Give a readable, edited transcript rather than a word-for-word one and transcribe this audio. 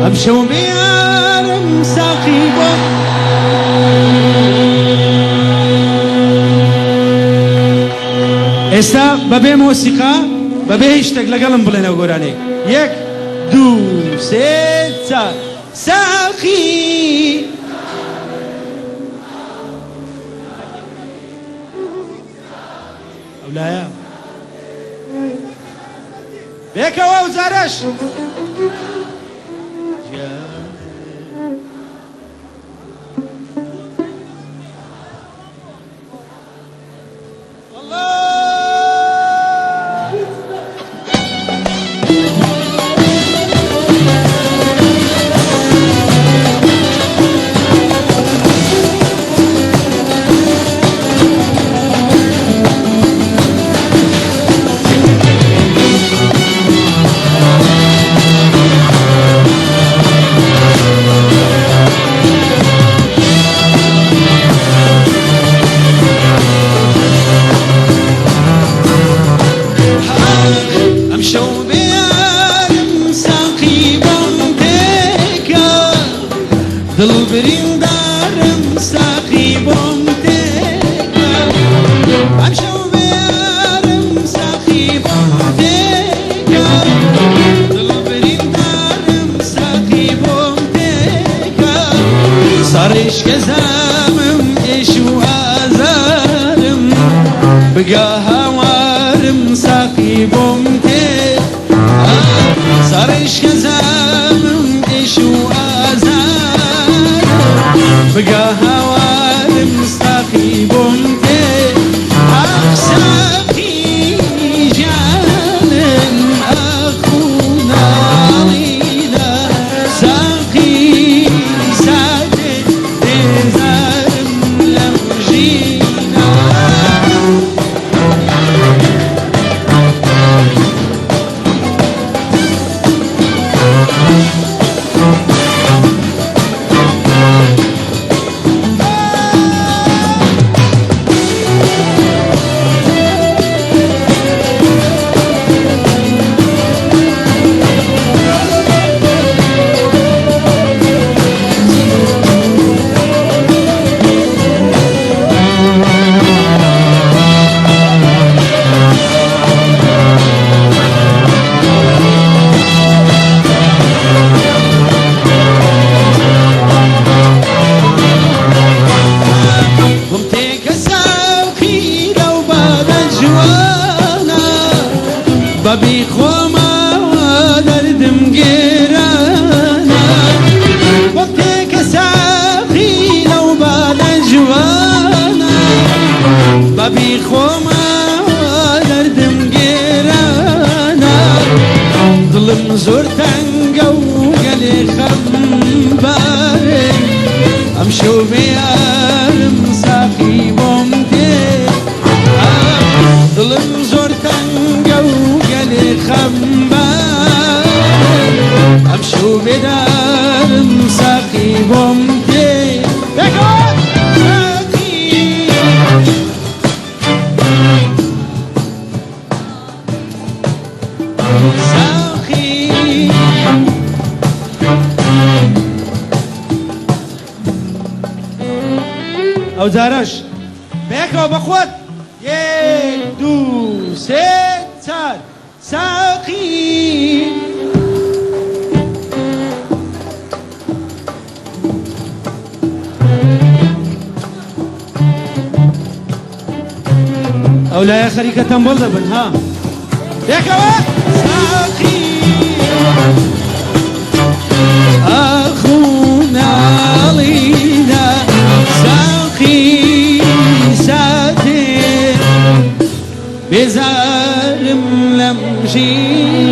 ئەمشەو بێیارم ساقی بۆم. ئێستا بەبێ مۆسیقا بەبێ هیچ شتێک لەگەڵم بڵێن ئەو گۆرانیەک یەک دوو سێ چار ساقی. ئەولایە بێکەوە ئەو جارەش. ئەمشەو بێیارم ساقی بۆم تێکە دڵ بریندارم ساقی بۆم تێکە ئەمشەو بێیارم ساقی بۆم تێکە دڵ بریندارم ساقی بۆم تێکە ساڕێژکە زامم ئێش و ئازارم بگا هاوارم ساقی بۆم تێ ساڕێژکە زامم ئێش و ئازارم بگا هاوارم ساقی بۆم تێ ئاخ ساقی جانم ئاخ و ناڵینە ساقی ساتێ بێزارم لەم ژینە. بۆم تێکە ساقی لەو بادە جوانە بەبی خۆمەوە دەردم گرانە بۆم تێکە ساقی لەو بادە جوانە بەبی خۆمەوە دەردم گرانە دڵم زۆر تەنگە و گەلێ خەمبارێ ئەمشەو بێیارم ساقی بۆم تێ دڵم زۆر تەنگە و گەلێ خەمبارێ ئەمشەو بێدارم ساقی بۆم تێ بێکەوە ساقی. ساقی. ئەو جارەش بەیەکەوە بەخۆت یەک دوو سێ چار ساقی. ئەو لایە خەریکە تەمبەڵ دەبن ها یەکەوە ساقی ئاخ و ناڵینە ساقی ساتێ بێزارم لەم ژینە.